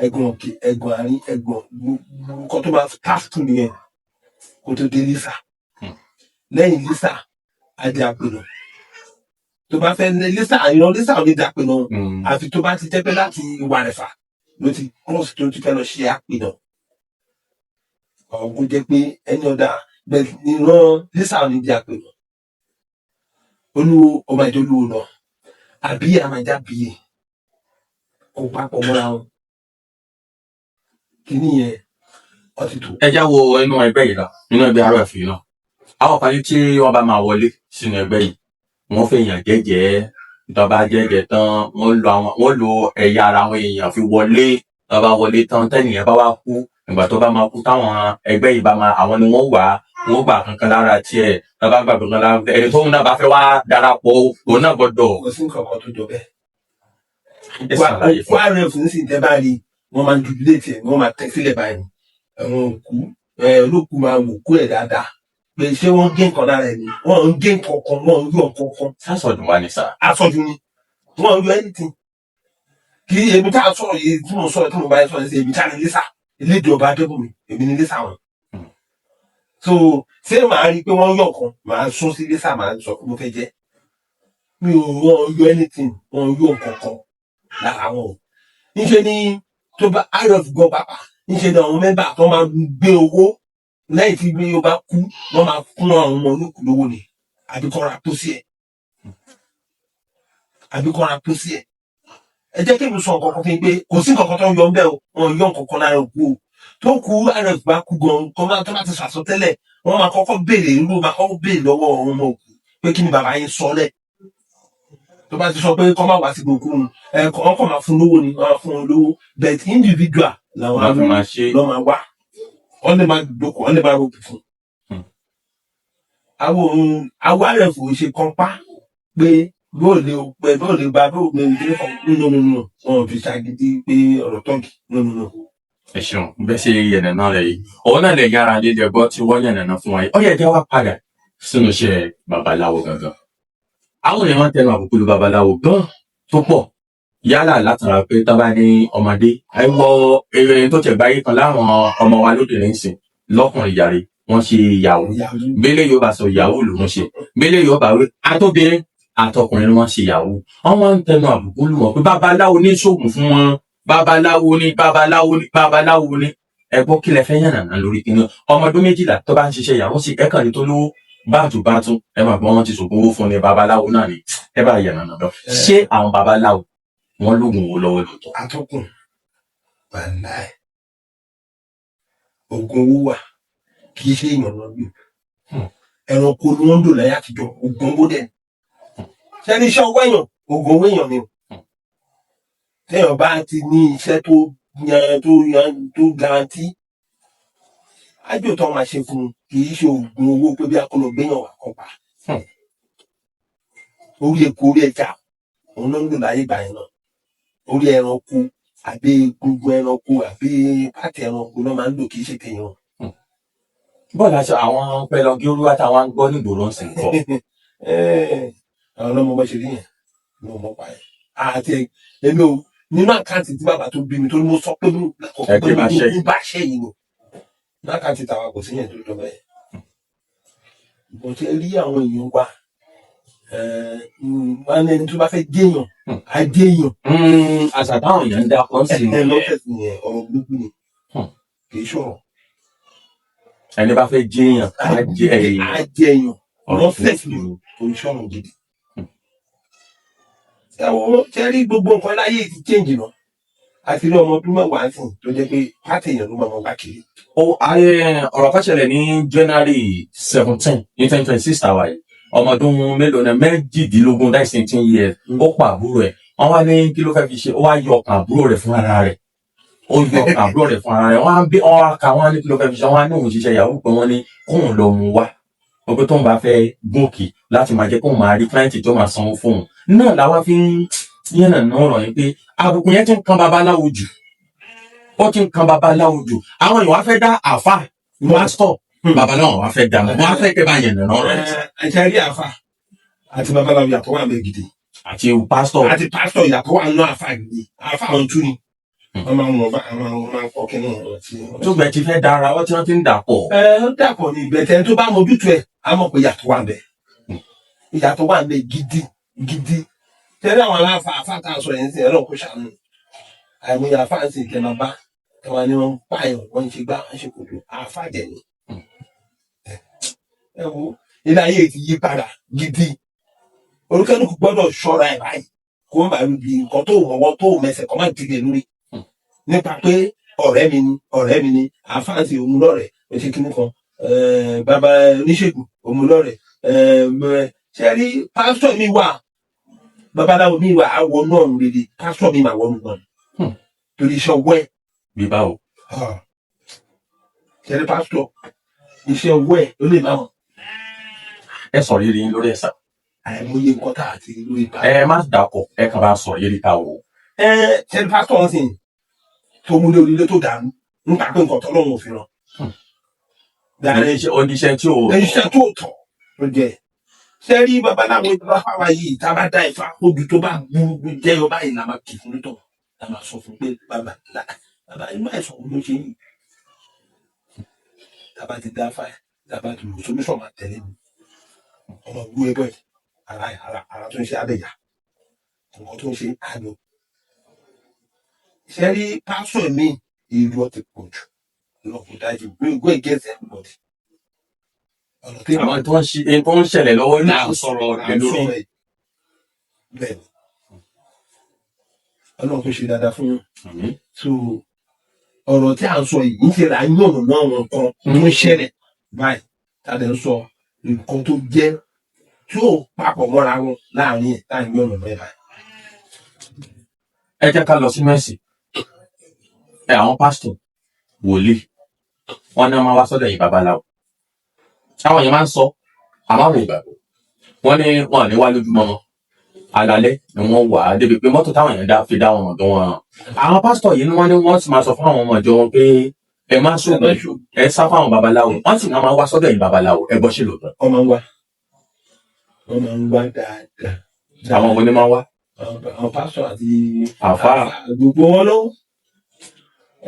Ẹ̀gàn Òkè, Ẹ̀gàn Àárín, Ẹ̀gàn, nǹkan tó máa tààtù nìyẹn kó tó dé Lísà. Lẹ́yìn Lísà á dé Àpènà. Tó bá fẹ́ ní Lísà, ìran Lísà ò ní dé Àpènà, àfi tó bá ti jẹ́ pé láti Ìwàrẹ̀fà ló ti cross, tó ti fẹ́ lọ ṣe Àpènà ọ̀gùn, jẹ́ pé ẹni ọ̀dà bẹ́ẹ̀. Ìran Lísà ò ní dé Àpènà. Olúwo, ọmọ ìjọ olúwo lọ àbí àmàjá bíyè kò papọ̀ mọ́ra wọn. Kíní yẹn wọ́n ti tò. Ẹ já wo inú ẹgbẹ́ yìí lọ, inú ẹgbẹ́ RF yìí náà, àwọn kan ní tí wọ́n bá máa wọlé sínú ẹgbẹ́ yìí, wọ́n fẹ́ yàn jẹ́jẹ́. Tó bá jẹ́jẹ́ tán, wọ́n lo ẹ̀yà ara àwọn èèyàn fi wọlé. Tó bá wọlé tán, tẹ́nìyàn bá wá kú, ìgbà tó bá máa kú, táwọn ẹgbẹ́ yìí bá máa, àwọn ni wọ́n wà, wọ́n gbà kankan lára tiẹ̀. Tó bá gbà kankan lára ẹni tóun náà bá fẹ́ wá darapọ̀, òun náà gbọ́dọ̀. Kò sí nǹkan kan tó jọ bẹ́ẹ̀. Ẹ ṣàlàyé fún Òkú RF nísìnyí, tẹ́ bá rí, wọ́n máa ń jubilate ẹ̀, wọ́n máa tẹ̀ sílẹ̀ báyìí. Àwọn òkú ẹ̀, olókùú máa wò kú ẹ̀ dáadáa pé ṣé wọ́n gé nǹkan lára ẹ̀ ni. Wọ́n ń gé nǹkan kan, wọ́n ń yọ nǹkan kan. Sásọdùn wa ni sà. Aṣojú ni wọ́n ń yọ anything. Kí èmi tá a sọ̀rọ̀ yìí, tí mo sọ̀rọ̀, tí mo bá yẹn sọ̀rọ̀ sí, èmi tá ní Lísà, elédè ọba Adébùnmi, èmi ní Lísà wọn. So ṣé màá rí i pé wọ́n yọ̀ kan, màá sún sí Lísà, màá sọ pé mo fẹ́ jẹ́ mi ò? Wọ́n yọ anything, wọ́n yọ nǹkan kan lára wọn o. Níṣẹ́ ni tó bá RF gan pàpà, níṣẹ́ ni àwọn member tó máa gbé owó lẹ́yìn tí ó bá kú, wọ́n máa fún àwọn ọmọ olókùú lówó ni, àbí kọ́ ra pósí ẹ̀, àbí kọ́ ra pósí ẹ̀. Ẹ jẹ́ kí n sọ nǹkan kan fún yín pé kò sí nǹkan kan tó ń yọ ń bẹ́ẹ̀ o. Wọ́n yọ nǹkan kan lára òkú o. Tó kú RF bá kú gan, kọ́ máa tó bá ti sàsọtẹ́lẹ̀, wọ́n máa kọ́kọ́ béèrè irú, máa kọ́kọ́ béèrè lọ́wọ́ àwọn ọmọ òkú pé kí ni bàbá yín sọ lẹ̀. Tó bá ti sọ pé kọ́ máa wá sí gbòkú, ẹ wọ́n kàn máa fún lówó ni, wọ́n máa fún wọn lówó. But individual làwọn Wọ́n fi máa ṣe. lọ́ máa wá, wọ́n lè máa dókòó, wọ́n lè máa rògbò fún. Àwọn ohun àwọn RF ò ṣe kánpá pé bó lè pẹ, bó lè gba, bó lè gbé kan. No, no, no, wọn ò fi ṣàgídí pé ọ̀rọ̀ tọ́ǹkì. No, no, no. Ẹ ṣeun. Bẹ́ẹ̀ ṣe yẹ̀nà náà rẹ̀ yìí, òun náà lè yára lílẹ gbọ́ tí wọ́n yẹ̀nà náà fún wa yìí. Ó yẹ jẹ́ wá padà sínú iṣẹ́ babaláwo gangan. Àwọn èèyàn máa ń tẹnu àbùkù lu babaláwo gan tó pọ̀, yálà látara pé tá bá ní ọmọdé, ẹ wọ eré tó tẹ̀ gbáyé kan láwọn ọmọ wa lóbìnrin sìn, lọ́kùnrin yàrá wọ́n ṣe yahoo. Bẹ́lẹ̀ yóò bá sọ, yahoo ló ń ṣe. Bẹ́lẹ̀ yóò bá wí, àtọ́bìnrin àtọkùnrin ni wọ́n ṣe yahoo. Wọ́n máa ń tẹnu àbùkù lù wọ́n pé babaláwo ní ṣoògùn fún wọn, babaláwo ní, babaláwo ní, babaláwo ní. Ẹ gbọ́, kí lẹ fẹ́ yànnàná lórí kíní? Ọmọ ọdún 12 tó bá ń ṣiṣẹ́ yahoo sí, ẹ̀kan ní tó lówó báàtúbáàtú, ẹ máa gbọ́ wọn ti ṣògùn owó fún ni, babaláwo náà ni. Ẹ bá yànnàná lọ, ṣé àwọn babaláwo wọn lóògùn owó lọ́wọ́ lóòótọ́? Atọ́kùn, wàláì, oògùn owó wà. Kì í ṣe èèyàn lọ lò, ẹranko ni wọ́n ń lò láyé àtijọ́. Oògùn owó dẹ̀ ṣẹ́ni iṣẹ́ ọwọ́ èèyàn, oògùn owó èèyàn ni o. Téèyàn bá ti ní iṣẹ́ tó yan, tó yan, tó guarantee ájò tó máa ṣe fún un, kì í ṣe oògùn owó pé bí akọlọ gbéyàn wà kọ́ pa. Orí eku, orí ẹja, òun ló ń lò láyé ìgbà yẹn náà. Orí ẹranko àbí egungun ẹranko àbí pàtì ẹranko ló máa ń lò, kì í ṣe tèèyàn. Bọ́ọ̀lù aṣọ àwọn pẹlọgí olúwa táwọn ń gbọ́ nígboro ń sìn kọ́? Àwọn ọlọ́mọ bá ṣe rí yẹn ní ọmọ pa ẹ̀ àti èmi ò nínú account tí bàbá tó bí mi tó ní mo sọ pé mo Ẹ pé bá ṣe. mo bá ṣe yìí nù ní account tàwa, kò sí yẹn tó jọ bẹ́ẹ̀. Bó ṣe rí àwọn èèyàn wa, wọn ní ẹni tó bá fẹ́ géèyàn á géèyàn. Àṣà táwọn èèyàn ń dákọ́ sí Ẹ lọ́tẹ̀sí yẹn, ọ̀rọ̀ burúkú ni, kì í ṣọ̀rọ̀. Ẹni bá fẹ́ jéèyàn á jẹ́ èèyàn. Á jẹ́ èèyàn. Ọ̀rọ̀ Nonsense ni, burúkú. kò í ṣọ̀rọ̀ gidi. Ẹ wo, ṣe rí gbogbo nǹkan láyé ti change náà, àti rí ọmọ ọdún 10 sí tó jẹ́ pé pátì èèyàn ló máa mọ bá kiri. Ó ayé ọ̀rọ̀ kan ṣẹlẹ̀ ní January 17 ní 2026 tàwa yìí. Ọmọ ọdún mélòó náà? 18, that's 18 years. Ó pa àbúrò ẹ̀. Wọ́n wá ní kí ló fẹ́ fi ṣe? Ó wá yọ ọkàn àbúrò rẹ̀ fún ara rẹ̀. Ó yọ ọkàn àbúrò rẹ̀ fún ara rẹ̀. Wọ́n á bí, wọ́n á ka, wọ́n á ní kí ló fẹ́ fi ṣe? Wọ́n á ní òun ṣiṣẹ́ yahoo, pé wọ́n ní kóun lọ mú wá, ó pé tóun bá fẹ́ gòkè láti máa jẹ́ kóun máa rí client tó máa sanwó fóun náà. Làwa fi ń yànnà náà rọ̀ yín pé àbùkù yẹn ti ń kan babaláwo jù, ó ti ń kan babaláwo jù. Àwọn èèyàn wá fẹ́ dá àáfà, pásítọ̀, babaláwo wá fẹ́ dá wọn, wọ́n á fẹ́ kẹ́ bá yànnà náà rọ̀ yín. Ẹ ṣe rí, àfà àti babaláwo, yàtọ̀ wà bẹ́ẹ̀ gidi. Àti pásítọ̀. Àti pásítọ̀, yàtọ̀ wà nínú àfà gidi. Àfà ọ̀hún tú ni. Wọ́n máa ń wọ̀n bá àwọn, wọ́n máa ń kọ́ kínní wọn tí. Tó gbẹ ti fẹ́ dára wọ́n tí wọ́n ti ń dà pọ̀. Ẹ ó dàpọ̀ ní ìbẹ̀tẹ̀, tó bá mójútó ẹ̀ á mọ̀ pé ìyàtọ̀ wà ń bẹ̀, ìyàtọ̀ wà ń bẹ̀ gidi gidi. Tẹ́lẹ̀ àwọn aláfa àfa tá a sọ yẹn sí ẹ̀rọ kó ṣàánú àìmọye àfa ń sìn tẹ́ máa bá tẹ́wọ́n ni wọ́n ń pààyàn, wọ́n ń ṣe gbá, wọ́n ń ṣe kòtò àfa jẹ̀ ni. Ẹ wo ilé ayé ti yí padà gidi. Olúkálùkù gbọ́dọ̀ ṣọ́ra ẹ̀ báyìí kó má bàa rí nǹkan tó mọ̀wọ́ tó mẹsẹ̀ kó má dìde lórí nípa pé ọ̀rẹ́ mi ni, ọ̀rẹ́ mi ni àfáàsì òun lọ́rẹ̀ ó ṣe kíní kan, bàbá oníṣègùn òun lọ́rẹ̀. Ṣe rí pásítọ̀ mi wà, babaláwo mi wà, á wọnú ọ̀run rere. Pásítọ̀ mi máa wọnú ọ̀run torí iṣẹ́ ọwọ́ ẹ̀. Bí báwo? Ṣe rí pásítọ̀, iṣẹ́ ọwọ́ ẹ̀ ló lè má mọ̀. Ẹ sọ rírì yín lórí ẹ̀sà. Àìmọye nǹkan tá a ti rí lórí pásítọ̀. Ẹ má dàpọ̀, ẹ kàn bá sọ rírì ká wò. Ẹ ṣe rí pásítọ̀ ń sìn tó múlé orílé tó dàrú nípa pé nǹkan tọ́lọ́run ò fi ràn. Oníṣẹ́ oníṣẹ́ tí ò. Iṣẹ́ tó tọ̀ ló jẹ́. Ṣe rí babaláwo fáwa yìí, tá a bá dá ifá ojú tó bá burú jẹyọ báyìí la máa kì fún nítọ̀, la máa sọ fún pé bàbá bàbá, inú àìsàn wo ló ṣe yìí? Tá a bá ti dá fá, tá a bá ti wò, solution máa tẹ̀lé mi. Ọmọ ìlú ẹgbẹ́ ara ara ara tó ń ṣe àbẹ̀yà, nǹkan tó ń ṣe àlọ́. Ṣe rí pásọ̀ mi, ìlú ọtí pọ̀ jù lọ́kùn dájú mi ò go against anybody. Ọ̀nà tí Àwọn tó ń ṣe tó ń ṣẹlẹ̀ lọ́wọ́ ní à ń sọ̀rọ̀ rẹ̀ lórí. Bẹ́ẹ̀ ni, Ọlọ́run tó ṣe dáadáa fún yín. Àmín. So ọ̀rọ̀ tí à ń sọ yìí ń ṣe là ń yànnà náà àwọn nǹkan tó ń ṣẹlẹ̀ báyìí tá a lè ń sọ nǹkan tó jẹ́ tí ó papọ̀ mọ́ra wọn láàrin ẹ̀ tá à ń yànnà náà báyìí. Ẹ jẹ́ ká lọ sínú ẹ̀sìn. Ẹ àwọn pásítọ̀ wòlíì wọn ní wọn máa wá sọ́dọ̀ yìí babaláwo. Àwọn èèyàn máa ń sọ, àmọ́ àwọn ìgbàgbọ́ wọn ní wọn ò ní wá lójúmọ́ mọ́, alalẹ́ ni wọ́n wà á débi pé mọ́tò táwọn èèyàn dá fi dá wọn mọ̀ gan wọn. Àwọn pásítọ̀ yìí ni wọ́n ní wọ́n sì máa sọ fún àwọn ọmọ ìjọ wọn pé ẹ má ṣògùn, ẹ sá fáwọn babaláwo. Wọ́n sì máa wá sọ́dọ̀ yìí babaláwo. Ẹ gbọ́, ṣe lóòótọ́? Wọ́n máa ń wá, wọ́n máa ń wá dáadáa. Àwọn wo ni máa ń wá? Àwọn pásítọ̀ àti àfáà. Gbogbo wọn ló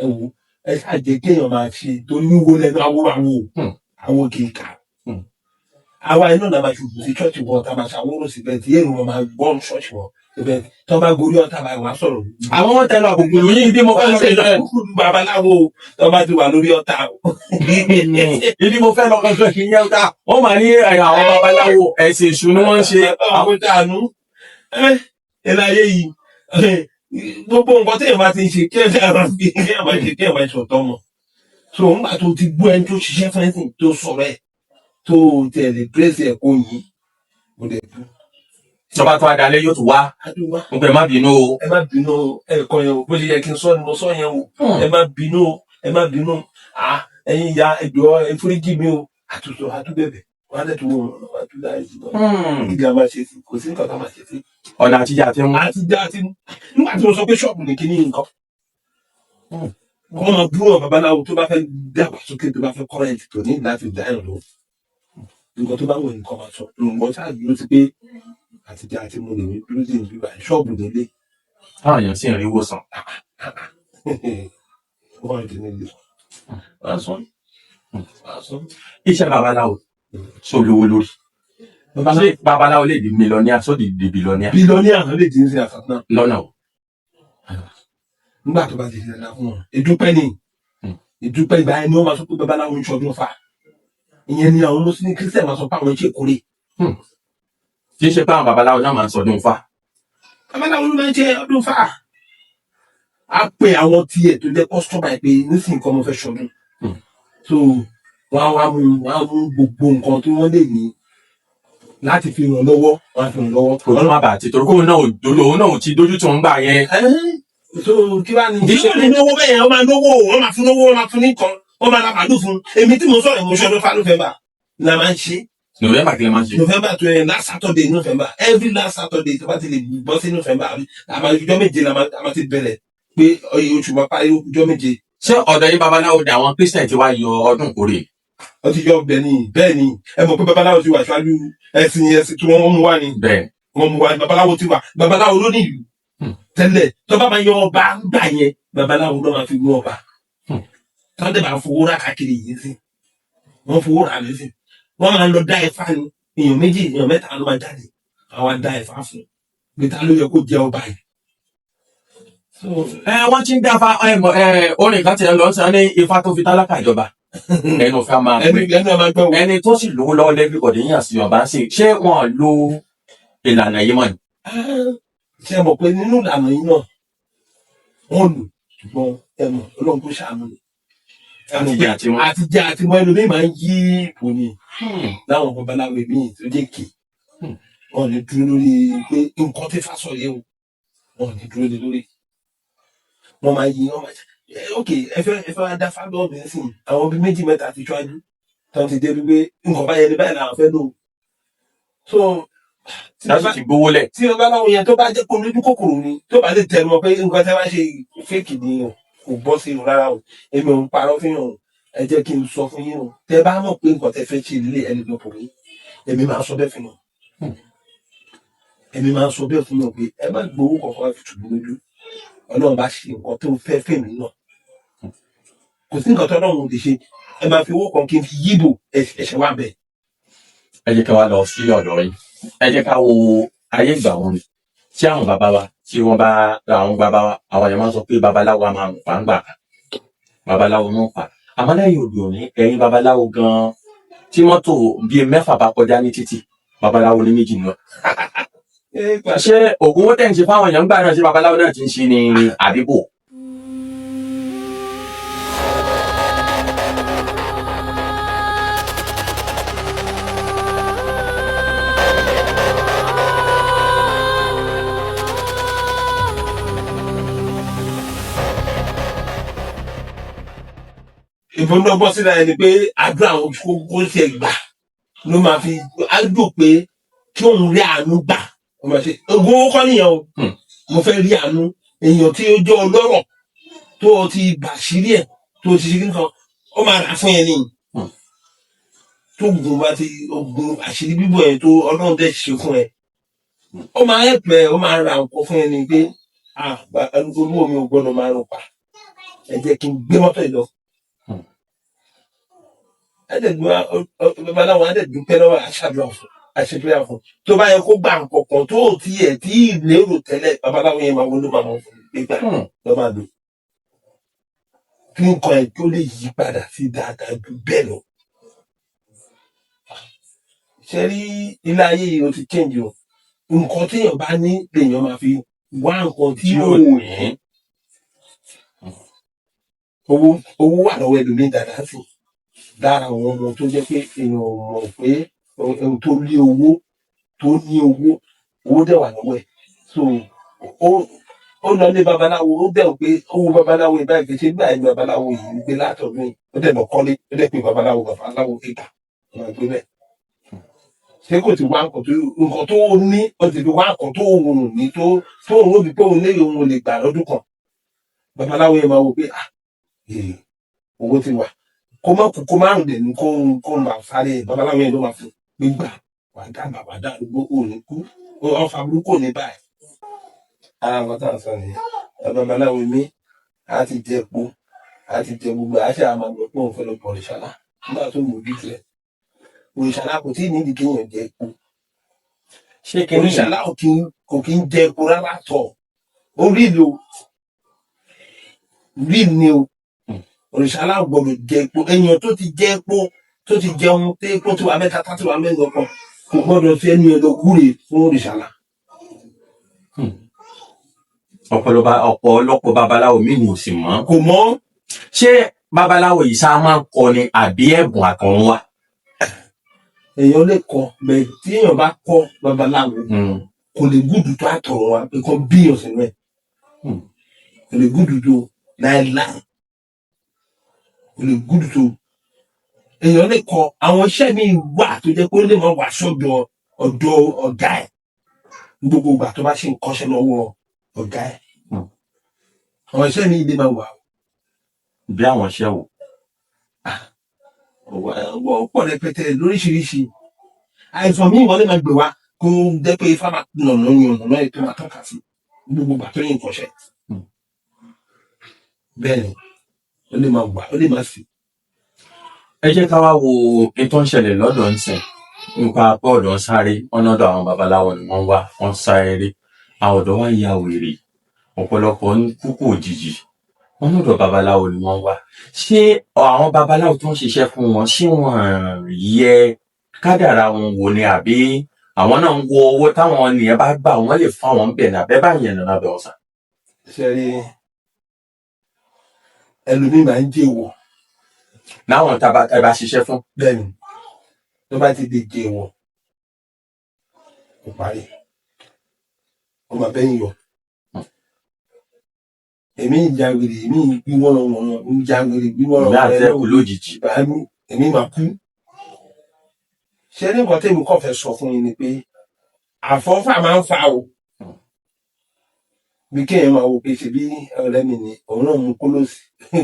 ẹ wò, ẹ ṣáà jẹ́ kéèyàn máa ṣe torí wíwo lẹ́nu awo awo awo kì í kà. Àwa iná náà máa ṣubú sí ṣọ́ọ̀ṣì wọn, tá a máa ṣàwórò síbẹ̀ tí èrò wọn máa gbọ́ ṣọ́ọ̀ṣì wọn síbẹ̀ tí wọ́n bá gorí ọ̀tá báyìí wọ́n á sọ̀rọ̀. Àwọn wọn tẹnu àbùkù yìí bí mo fẹ́ lọ sí ìlú. Babaláwo tí wọ́n bá ti wà lórí ọ̀tá. Ìdí mo fẹ́ lọ gangan kì í yẹn ká wọ́n máa ní ẹ̀yà àwọn babaláwo, ẹ̀sìn èṣù ni wọ́n ń ṣe. Àwọn dànù ẹ ẹ láyé yìí, gbogbo nǹkan téèyàn bá ti ń ṣe kí ẹ dára fi kí ẹ máa ṣe kí ẹ máa ṣọ̀tọ̀ mọ̀. So nígbà tó ti gbọ́ ẹni tó ṣiṣẹ́ fún ẹ̀sìn tó sọ̀rọ̀ ẹ̀ tó tẹ̀lé pírẹ́sì ẹ̀ kó yín mo dẹ̀ bú. Tọba tó adalẹ yóò tún wá. Adúwá. Mo pẹ má bínú o. Ẹ má bínú o, ẹ kọ yẹn o, bó ṣe yẹ kí n sọ ni mo sọ yẹn o. Ẹ má bínú o, ẹ má bínú. Ah, ẹ̀yin ìyá, ẹjọ́ ẹ foríjì mi o. Àtúntò àtúbẹ̀bẹ̀ wọn á dẹ̀ tún wọn wọn á tún láì jù lọ. Kí ni a máa ṣe sí? Kò sí nǹkan tá a máa ṣe sí. Ọ̀nà àtijọ́ àti mú. Àti já àti nígbà tí mo sọ pé ṣọ́ọ̀bù ní kíní nǹkan. Kọ́ máa bú wọn babaláwo tó bá fẹ́ dàgbà sókè, tó bá fẹ́ current, tó ní láti dá ẹ̀rọ lọ. Nǹkan tó bá wù nǹkan máa sọ. Nǹkan ṣáà dúró sí pé àtijọ́ àti mo lè ní dúró sí ìlú báyìí, ṣọ́ọ̀bù nílé. Táwọn èèyàn sì ń rí wòsàn. Wọ́n ti nílé. Wọ́n á sọ. Wọ́n á sọ. Iṣẹ́ babaláwo sọ lówó lórí? Ṣé babaláwo lè di millionaire, só di billionaire? Billionaire ló lè dín sí àfàtúnà. Lọ́nà o? Nígbà tó bá ti ṣe dáadáa fún wọn, ìdúpẹ́ ni. Ìdúpẹ́ ìgbà ẹni wọ́n máa sọ pé babaláwo ń ṣọdún fa. Ìyẹn ni àwọn mùsùlùmí, Christian máa sọ pé àwọn ń ṣèkórè. Kì í ṣe pé àwọn babaláwo náà máa ń sọdún fa? Babaláwo ló máa ń ṣe ọdún fa. Á pe àwọn tiẹ̀ tó jẹ́ customer ẹ̀ pé nísìnyí kan mo fẹ́ ṣọdún. So wọ́n á mú gbogbo nǹkan tí wọ́n lè ní láti fi ràn lọ́wọ́, wọ́n á fi ràn lọ́wọ́. Kò tún má bàa ti torí kóun náà ò dolo, òun náà ò ti dójú tó ń gbà yẹn. So kí wàá ní. Kì í ṣe kí wọ́n ní náwó bẹ́ẹ̀ yẹn, wọ́n máa náwó, wọ́n máa fún náwó, wọ́n máa fún ní nǹkan, wọ́n máa ra màálù fún. Èmi tí mo sọ̀rọ̀, mo ṣọdún fa November la máa ń ṣe. November kí lè máa ń ṣe? November tó yẹn, last Saturday November, every last Saturday tó bá ti lè bọ́ sí November, àbí àmà ọjọ́ 7 la máa ti bẹ̀rẹ̀ pé ọyẹ oṣù máa parí ọjọ́ 7. Ṣé ọ̀dọ̀ yín babaláwo ni àwọn Christian ti wá yọ ọdún ìkórè? Wọ́n ti yọ bẹ́ẹ̀ ni, bẹ́ẹ̀ ni. Ẹ mọ̀ pé babaláwo ti wà ṣáájú ẹ̀sìn tí wọ́n mú wá ni. Bẹ́ẹ̀. Wọ́n mú wá ní babaláwo ti wà, babaláwo ló ní ìlú. Tẹ́lẹ̀ tó bá máa yan ọba gbà yẹn, babaláwo ló máa fi gún ọba. Tó dẹ̀ bá fowó rà káàkiri yìí sí, wọ́n fowó rà lẹ́sìn, wọ́n máa ń lọ dá ifá ni. Èèyàn méjì, èèyàn mẹ́ta ló máa jáde, àwa dá ifá fún pé ta ló yẹ kó jẹ ọba yìí. So, Ẹ wọ́n ti ń dáfa ẹ mọ̀ ẹ orin kan tiẹ̀ lọ sọ ní ifá tó fi tálákà ìjọba ẹnu fẹ́ máa ẹnu pè ẹnu ẹ máa gbọ́ wo. Ẹni tó sì lówó lọ́wọ́ lẹ́bí yàn sí ọba ń sìn, ṣé wọn lo ìlànà yìí mọ́ ni? Ah, ṣe mọ̀ pé nínú ìlànà yìí náà wọ́n lò, ṣùgbọ́n ẹ mọ̀, Ọlọ́run kò ṣàánú ni. Ẹ mọ̀ pé Àtijọ́ àti wọn. Àtijọ́ àti mọ́ ẹlòmíì máa ń yí ipò ni láwọn babaláwo míì tó jẹ́ kì wọn ní dúró lórí pé nǹkan tí Ifá sọ yìí o, wọn ní dúró lé lórí. Wọn máa yí, wọn máa ṣe ok, ẹ fẹ́ wá dá fábọ́ mi sí àwọn bíi méjì mẹ́ta ti ṣáájú tó ti dé wípé nǹkan báyẹn ní báyìí làwọn fẹ́ lò. So tí Láti ti gbówó lẹ̀. Tí babaláwo yẹn tó bá jẹ́ kó lójú kòkòrò ni, tó bá lè tẹnu mọ́ pé nǹkan tẹ́ wá ṣe fake ni o, kò bọ́ sí i rárá o, èmi ò ń parọ́ fún yín o, ẹ jẹ́ kí n sọ fún yín o, tẹ́ bá mọ̀ pé nǹkan tẹ́ fẹ́ ṣe ilé ẹni lọ pọ̀ yín, èmi máa sọ bẹ́ẹ̀ fún yín. Èmi máa sọ bẹ́ẹ̀ fún yín pé ẹ má gbowó kankan wá fi tù mí lójú. Ọlọ́run bá ṣe nǹkan tó fẹ́ fèmí náà, kò sí nǹkan tó Ọlọ́run ò lè ṣe. Ẹ máa fi owó kan kí n fi yíbò ẹ̀ṣẹ̀ wá bẹ̀. Ẹ jẹ́ ká wá lọ sí ọ̀dọ̀ yín. Ẹ jẹ́ ká wo ayé ìgbà wọn ni tí àwọn bàbá wa, tí wọ́n bá àwọn bàbá wa, àwọn èèyàn máa ń sọ pé babaláwo a máa ń pa ń gbà kan, babaláwo náà pa. Àmọ́ lẹ́yìn òde òní, ẹ̀yin babaláwo gan-an, tí mọ́tò bíi mẹ́fà bá kọjá ní títì, babaláwo ní méjì nù. Ṣé ògùn owó tẹ̀ ń ṣe fáwọn èèyàn gbà náà, ṣé babaláwo náà ti ń ṣe ní àdìbò? Ìfowópamọ́ síra ẹni pé àdúrà àwọn kó ṣe gbà ló máa fi ájò pé kí òun rí àánú gbà. Ó máa ṣe ogun owó kọ́ nìyẹn o. Mo fẹ́ rí àánú èèyàn tí ó jẹ́ ọlọ́rọ̀ tó o ti bàṣírí ẹ̀, tó o ti ṣe nǹkan, ó máa rà fún yẹn ni. Tó ogun bá ti ogun àṣírí bíbọ̀ yẹn tó Ọlọ́run dẹ̀ ṣe fún ẹ, ó máa ẹ̀pẹ̀, ó máa ra nǹkan fún yẹn ni pé ah, olúwo mi ò gbọ́dọ̀ máa rùn pa, ẹ jẹ́ kí n gbé mọ́tò yìí lọ. Ẹ̀ẹ́dẹ̀gbọ́n babaláwo á dẹ̀ dúpẹ́ lọ́wọ́, aṣáájú fún àṣepẹ́yà fún tó bá yẹ kó gbà nǹkan kan tó ò tiẹ̀ tí ì lérò tẹ́lẹ̀, babaláwo yẹn máa wọlé, máa mọ̀ fún gbígbà lọ́ máa lò kí nǹkan ẹ̀ tó lè yí padà sí dáadáa ju bẹ́ẹ̀ lọ. Ṣe rí ilé ayé yìí, ó ti change o. Nǹkan téèyàn bá ní lèèyàn máa fi wá nǹkan tí Tí ò ò ní. ní. Owó wà lọ́wọ́ ẹlòmíín dáadáa sí lára àwọn ọmọ tó jẹ́ pé èèyàn ò mọ̀ pé ohun tó lé owó tó ní owó, owó dẹ̀ wà lọ́wọ́ ẹ̀. So ó lọ lé babaláwo, ó dẹ̀ wò pé owó babaláwo yìí báyìí kì í ṣe gbà yìí, babaláwo yìí ń gbé látọ̀dún yìí, ó dẹ̀ lọ kọ́lé, ó dẹ̀ pé babaláwo, babaláwo ìgbà máa gbé bẹ́ẹ̀. Ṣé kò ti wá nǹkan tó ní, ó ti fi wá nǹkan tó òun ní tó òun ó fi pé òun lé òun ò lè gbà lọ́dún kan. Babaláwo yẹn máa wò pé ah, ee, owó ti wà, kó má kú, kó má rùn dẹ̀ ní kó máa sáré. Babaláwo yẹn ló máa fún gbígbà wà dàgbà, wà dàrúgbó, ò ní kú, ọfà burúkú ò ní báyìí. Ara nǹkan tá à ń sọ nìyẹn. Babaláwo mi á ti jẹ epo, á ti jẹ gbogbo àṣà, àmọ́ pé òun fẹ́ lọ bọ̀ òrìṣàlá nígbà tó mójú tiẹ̀. Òrìṣàlá kò tí ì nídìí kéèyàn jẹ epo. Ṣé kí ni? Òrìṣàlá kò kí ń jẹ epo rárá tọ̀, ó rí lo rí ni o. Òrìṣàlá ò gbọdọ̀ jẹ epo. Èèyàn tó ti jẹ epo, tó ti jẹun tí epo ti wà mẹ́ta tá ti wà mẹ́rin kan, kò gbọdọ̀ fi ẹnu ẹ lọ wúre fún òrìṣàlá. Ọ̀pọ̀lọpọ̀ babaláwo mi ò sì mọ̀. Kò mọ̀. Ṣé babaláwo yìí sá máa ń kọ ni àbí ẹ̀bùn àtọ̀run wá? Èèyàn lè kọ bẹ́ẹ̀. Tí èèyàn bá kọ babaláwo, kò lè gùdù tó àtọ̀run wa pé kàn bíyàn sínú ẹ̀. Kò lè gùdù tó láéláé, kò lè gùdù tó. Èèyàn lè kọ àwọn iṣẹ́ míì wà tó jẹ́ pé ó lè máa wà sọ́dọ̀ ọ̀dọ̀ ọ̀gá ẹ̀ ní gbogbo ìgbà tó bá ṣe ń kọ́ṣẹ́ lọ́wọ́ ọ̀gá ẹ̀. Àwọn iṣẹ́ míì lè máa wà. Bí àwọn iṣẹ́ wò? Ó pọ̀ rẹpẹtẹ lóríṣiríṣi. Àìsàn míì wọ́n lè máa gbé wá kó jẹ́ pé ifá máa nànà yan ọ̀nà náà tó máa tọ́ka sí. Gbogbo ìgbà tó yìn kọ́ṣẹ́. Bẹ́ẹ̀ ni, ó lè máa wà, ó lè máa sì. Ẹ jẹ́ ká wá wo ohun tó ń ṣẹlẹ̀ lọ́dọ̀ ń sìn nípa bọ́ọ̀lù ń sáré ọ̀nàdọ̀ àwọn babaláwo ni wọ́n wá, wọ́n ń sá eré, àwọn ọ̀dọ́ wa ń ya wèrè, ọ̀pọ̀lọpọ̀ ń kúkú òjijì, wọ́n lọ́dọ̀ babaláwo ni wọ́n wá. Ṣé àwọn babaláwo tó ń ṣiṣẹ́ fún wọn, ṣé wọ́n yẹ kádàrá wọn wò ni, àbí àwọn náà ń wo owó táwọn ènìyàn bá gbà wọ́n lè fún àwọn ń bẹ̀ ní abẹ́ báyìí ẹ̀nà lábẹ́ ọ̀sán? Ṣe rí, ẹlòmíì máa ń jẹ́wọ́. Láwọn tá a bá ṣiṣẹ́ fún. Bẹ́ẹ̀ ni, tó bá ti di jẹ́wọ́, kò parí, ó máa bẹ́yìn yọ. Èmi ń ja wèrè, èmi ń gbí wọ́nà ń ja wèrè gbí wọ́nà. Ìgbà àti ẹkù lójijì. Èmi máa kú. Ṣé ní nǹkan tèmi kàn fẹ́ sọ fún yín ni pé àfọ́fà máa ń fa o. Bí kéèyàn máa wo pé ṣe bí ọ̀rẹ́ mi ni, òun náà mú kólósì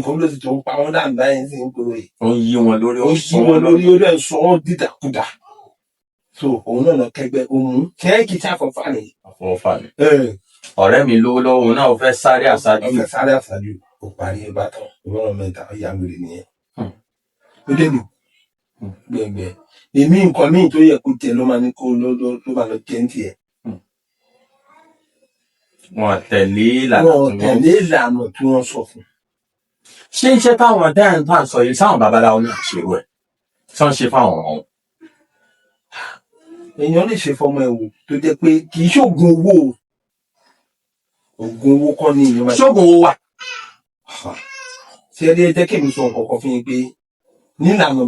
kólósì tó ń pa wọ́n dànù báyìí sí ń kóró yìí. Ó ń yí wọn lórí. Ó yí wọn lórí, ó dẹ̀ sọ wọ́n dídàkudà, so òun náà lọ kẹgbẹ́ òun ṣé kìí ṣàfọ́fà nìyí. Àfọwọ́fà ni. Ọ̀rẹ́ mi lówó lọ́wọ́, òun náà ó fẹ́ sáré àṣáájú. Ọfẹ sáré àṣáájú, kò parí, ẹ bá tán, ìwọ́n mẹ́ta, ó yà wèrè nìyẹn. Ó dé lù gbẹ̀ngbẹ̀. Èmi nǹkan míì tó yẹ kó jẹ ló máa ní kó ló ló ló máa lọ jẹ ní tiẹ̀. Wọn tẹ̀lé ìlànà Wọn tí wọ́n tẹ̀lé ìlànà tí wọ́n sọ fún. Ṣé iṣẹ́ táwọn dáhùn tá à ń sọ yìí, sáwọn babaláwo náà ṣe rú ẹ̀ tí wọ́n ṣe fáwọn ọ̀hún? Èèyàn lè ṣe fọmọ ẹ wò, tó jẹ́ pé kì í ṣoògùn owó o. Oògùn owó kọ́ ni èèyàn máa Ṣóògùn owó wà? Ṣe ẹ jẹ́ kí èmi sọ nǹkan kan fún yín pé nílànà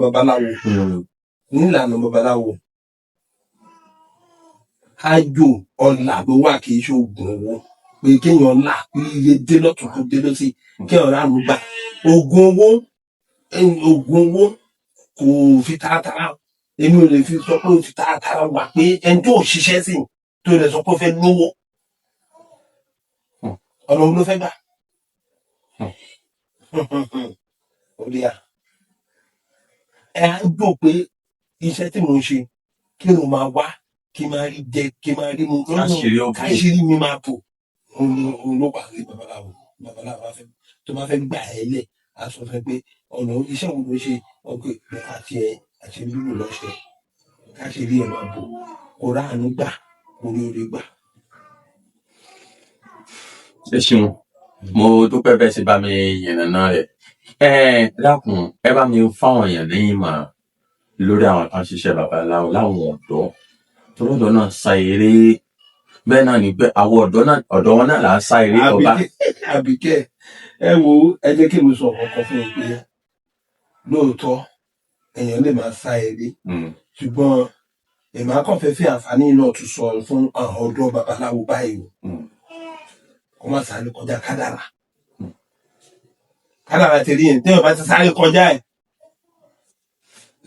babaláwo, àjò ọ̀là ló wà, kì í ṣe oògùn owó, pé kéèyàn là kí iye dé lọ́tún, kó dé lọ́sì, kéèyàn ránu gbà. Oògùn owó kò fi taratara, èmi ò lè fi sọ pé ó fi taratara wà pé ẹni tó ṣiṣẹ́ sí tó lè sọ pé ó fẹ́ lówó, ọ̀nà wo ló fẹ́ gbà? Ó rí à ẹ á gbọ́ pé iṣẹ́ tí mò ń ṣe, kí ló máa wá, kí máa rí jẹ, kí máa rí mu. Káṣírí ó bò. Káṣírí mi máa bò. Òun ló wà ní babaláwo. Babaláwo bá fẹ́, tó bá fẹ́ gbà ẹ́ lẹ̀, á sọ fún ẹ pé ọ̀nà iṣẹ́ wo ló ṣe ọkọ̀ àti ẹ àti lílù lọ́ṣẹ̀, káṣírí ẹ máa bò, kó ráàánú gbà, kó rí orí gbà. Ẹ ṣeun, mo dúpẹ́ bẹ́ẹ̀ ṣe bá mi yànnàná rẹ̀. Ẹ dákun, ẹ bá mi fáwọn èèyàn ní ìmọ̀ràn lórí àwọn tó ń ṣiṣẹ́ babaláwo, láwọn ọ̀dọ́ tọ́lọ́dọ̀ náà sa eré bẹ́ẹ̀ náà ni pé àwọn ọ̀dọ́ náà, ọ̀dọ́ wọn náà là ń sá eré ọba. Àbíkẹ́, ẹ wo, ẹ jẹ́ kí mi sọ ọ̀kan fún yín pé lóòótọ́ èèyàn lè máa sá eré, ṣùgbọ́n èmi á kàn fẹ́ fi àǹfààní náà tún sọ fún àwọn ọ̀dọ́ babaláwo báyìí o, kó má sáré kọjá kádàrà. Kádàrà tẹ̀lé yẹn, téèyàn bá ti sáré kọjá ẹ̀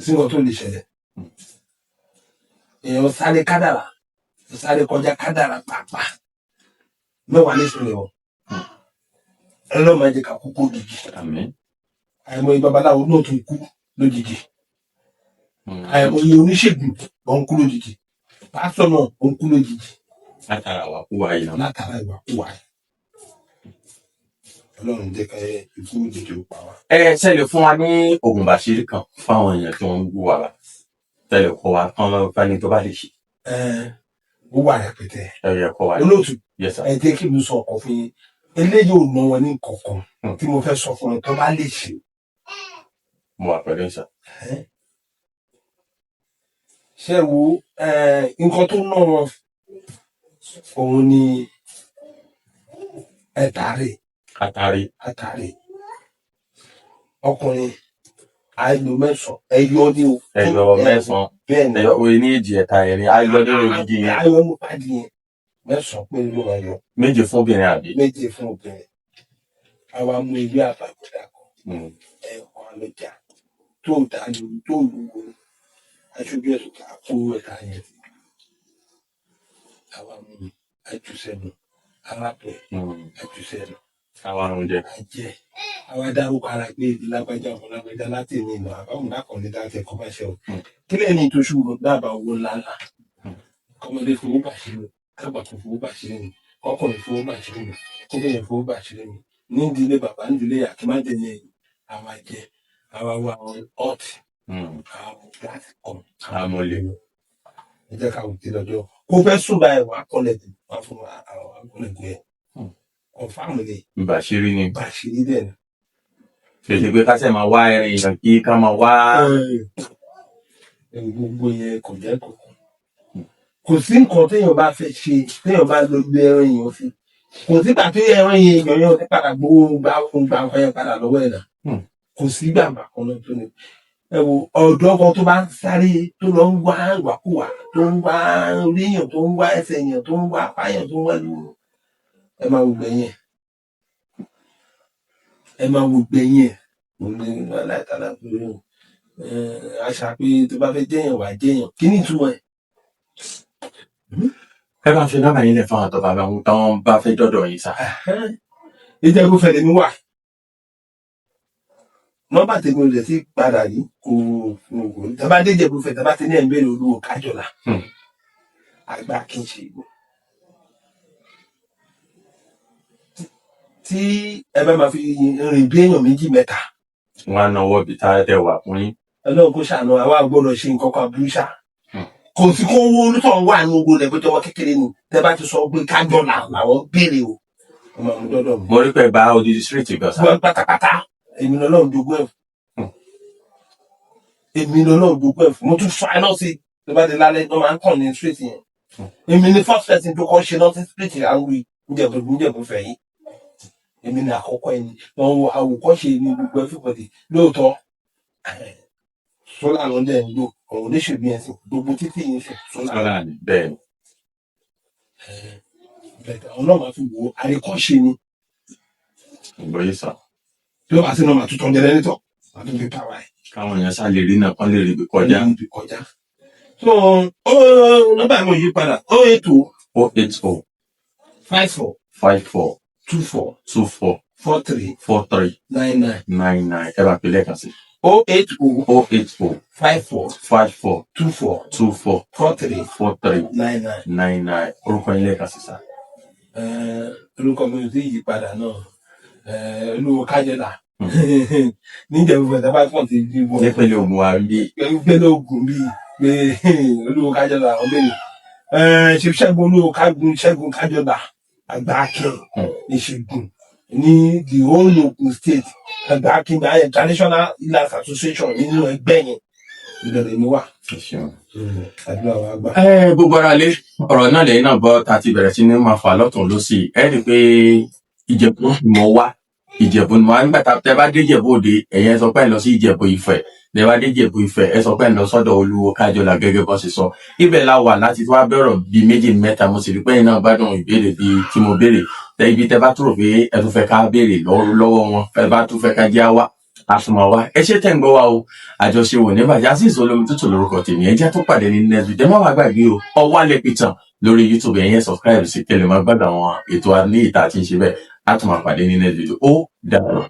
sí, nǹkan tó lè ṣẹlẹ̀. Èèyàn sáré kádàrà, sáré kọjá kádàrà pàápàá, mẹ́wàá ní ìṣẹ̀lẹ̀ o. Ọlọ́run máa jẹ́ ká kú kó òjijì. Àmín. Àìmọye babaláwo náà tún kú lójijì. Àìmọye oníṣègùn ó ń kú lójijì, pásítọ̀ náà ó ń kú lójijì. Látara wà kú wa yìí náà. Látara ìwàkuwà. Ọlọ́run jẹ́ ká ikú òjijì ó pa wá. Ẹ ṣe lè fún wa ní oògùn bàṣírí kan fáwọn èèyàn tó ń wù wá wá tẹlẹ kọ wa kán fani tó bá lè ṣe? Ẹ ó wà rẹpẹtẹ. Ẹ yẹ kọ wa. Olóòtú. Yes sir. Ẹ jẹ́ kí mi sọ ọ̀kan fún yín. Eléyìí ò ná wọn ní kankan tí mo fẹ́ sọ fún ẹ tó bá lè ṣe. Mo wà pẹ̀lú ìsà. Ṣé wo nǹkan tó ná wọn, òun ni ẹ̀tàrí. Àtàrí. Àtàrí ọkùnrin àìlò 9, ẹyọ ní o. Ẹyọ 9? Bẹ́ẹ̀ ni. Ẹyọ oye ní èjì, ẹ̀ta, ẹ̀rin, ayọ nínú odidi yẹn. Ayọ ní pàdé yẹn, 9 péré ló máa yọ. 7 fún obìnrin, àbí? 7 fún obìnrin. Àwa mú ilé àbàgbọdà kan, ẹ̀kọ́ àlọjà tó dá lórí tó lúwo, aṣojú ẹ̀sùn ká kó ẹ̀ka yẹn sí. Àwa mú àjùsẹ̀nu arábẹ̀, àjùsẹ̀nu. Káwa oúnjẹ. Àjẹ àwa dárúkọ ara pé ìdí lágbájá, ọmọ lágbájá, láti ní ìlú àbáwọn lákànní láti ẹ̀kọ́ bá ṣe o. Kí lẹ́yìn tó ṣùgbọ́n dábàá owó ńláńlá, kọ́mọdé fowó bàṣẹ ni, kágbà tó fowó bàṣẹ ni. Ọkùnrin fowó bàṣírí mi, kóbìnrin fowó bàṣírí mi, nídìílé bàbá, nídìílé ìyá, kí má jẹ yẹn, àwa jẹ, àwa wá ọtí, àwọn láti kọ. Àmọ̀lé. Ẹ jẹ́ ká wò tí lọ́jọ́ kó fẹ́ sùn báyìí, wàá kọ́lẹ̀ wàá fún wa àwọn akọ́lẹ̀kùn yẹn. Confirm ni. Bàṣírí ni. Bàṣírí dẹ̀ ni. Ṣèṣe pé ká sẹ̀ máa wá ẹrin èèyàn kí ká máa wá. Ẹ, gbogbo yẹn kò jẹ́ kọ̀ọ̀kan. Kò sí nǹkan téèyàn bá fẹ́ ṣe, téèyàn bá lọ gbé ẹran èèyàn sí, kò sígbà tó ẹran èèyàn yẹn ò ní padà gbowó, gbà fún gbà nǹkan yẹn padà lọ́wọ́ ẹ̀ náà. Kò sí gbàgbà kan náà tó ní. Ẹ wo ọ̀dọ́ kan tó bá ń sáré, tó lọ ń wá ìwàkuwà, tó ń wá orí èèyàn, tó ń wá ẹsẹ̀ èèyàn, tó ń wá apá èèyàn, tó ń wá ìlú, ẹ máa wò gbẹ̀yìn ẹ̀, ẹ máa wò gbẹ̀yìn ẹ̀. Òun ní aláìtàlá pé àṣà pé tó bá fẹ́ jẹ́yàn, wà jẹ́yàn. Kí ni ìtumọ̀ ẹ̀? Ẹ bá fi nọ́mbà yín lẹ̀ fún àwọn tó bá wọn tán bá fẹ́ dọ́dọ̀ yín sá. Ìjẹ̀bú fẹ̀lẹ̀ mi wà. Nọ́mbà tèmi ò lè ti padà yìí, kò tàbá dé Ìjẹ̀bú fẹ̀, tàbá ti ní ẹ̀ ń béèrè Olúwo Kájọlà, àgbà kì í ṣe ìgbò. Tí ẹ bá máa fi rìn bí èèyàn méjì mẹ́ta, Wọn á náwó ibi tá ẹ wà fún yín. Ọlọ́run kó ṣàánú àwa, gbọ́dọ̀ ṣe nǹkan kan aburú ṣá. Kò sí kó owó onítọ̀ wà ní ogun rẹ̀ bó jọwọ́ kékeré ni. Tẹ́ bá ti sọ pé Kájọlà làwọn béèrè o, wọ́n máa mú dọ́dọ̀ mi. Mo rí pé gba odidi street gan sá. Wọ́n pátápátá, èmi lọ́lọ́run jogún ẹ̀ fún. Èmi lọ́lọ́run jogún ẹ̀ fún. Mo tún fa iná sí i. Tó bá di lálẹ́, wọ́n máa ń kàn ní street yẹn. Èmi ni first person tó kọ́ ṣe náà sí street àwọn Níjẹ̀bú fẹ̀ yìí. Èmi ni àkọ́kọ́ ẹni wọn wo àwòkọ́ṣe ní gbogbo everybody. Lóòótọ́, solar ló ń dẹ̀ ń lò, ọ̀rọ̀ oníṣègùn yẹn sì gbogbo títì yẹn sì solar. Sọ́lá ni bẹ́ẹ̀ ni. Bẹ́ẹ̀ àwọn náà máa fi wò ó, àríkọ́ṣe ni. Ìgbọ́ yìí sá. Tí ó bá sí náà, máa tún tan generator, máa tún fi power ẹ̀. Káwọn èèyàn sá lè rí náà, kán lè rí ibi kọjá. Ibi kọjá. So ó nọ́mbà mi ò yí padà: 080 080 54 54 24 24 43 43 99. 99. Ẹ bá pè lẹ́ẹ̀kan sí. 080 080 54 54 24 24 43 43 99. 99. Orúkọ yín lẹ́ẹ̀kan sí sá. Orúkọ mi ò tí ì yí padà náà. Olúwo Kájọlà níjẹ̀bú fẹ̀tẹ̀ bá pọ̀ ti di wọ̀. Nípínlẹ̀ Ògùn wa ń bí. Gbẹ́lẹ̀ Ògùn bíi pé Olúwo Kájọlà àwọn bẹ́ẹ̀ ṣe Ṣẹ́gun Olúwo Kágun Ṣẹ́gun Kájọlà, àgbà akin ìṣègùn ní the whole Ogun State, àgbà akin ayẹ Traditional Healers Association, nínú ẹgbẹ́ yẹn ìbẹ̀rẹ̀ mi wà. Ẹ ṣeun. Àdúrà wa gbà. Ẹ gbogbo ara lé, ọ̀rọ̀ náà lẹ́yìn náà gbọ́ tá a ti bẹ̀rẹ̀ sí ní máa fà lọ́tún lọ́sì. Ẹ rí i pé Ìjẹ̀bú ni mo wá, Ìjẹ̀bú ni mo wá. Nígbà tá tẹ bá dé Ìjẹ̀bú Òde, ẹ̀yẹn sọ pé ẹ lọ sí Ìjẹ̀bú Ifẹ̀. Tẹ bá dé Ìjẹ̀bú Ifẹ̀, ẹ sọ pé ẹ lọ sọ́dọ̀ Olúwo Kájọlà gẹ́gẹ́ bó ṣe sọ. Ibẹ̀ la wà láti wá bẹ̀rọ̀ bíi méjì mẹ́ta. Mo sì rí pé ẹ̀yin náà gbádùn ìbéèrè bíi tí mo béèrè. Tẹ ibi tẹ bá tó rò pé ẹ tún fẹ́ ká béèrè lọ́wọ́ wọn, ẹ bá tún fẹ́ ká jẹ́ wá, àsùnmọ̀ wa. Ẹ ṣé tẹ̀ ń gbọ́ wa o. Àjọṣe wò ní bàjẹ́. Azeez Olómi Tútù lórúkọ tèmi. Ẹ jẹ́ tó pàdé ní next video. Ẹ má wàá gbàgbé o, ọwọ́ alẹ́ pìtàn lórí YouTube, ẹ̀yin subscribe sí kẹ́ lè máa gbádùn àwọn ètò ní ìta àti ìṣe bẹ́ẹ̀. Á tún máa pàdé ní next video. Ó dàbọ̀.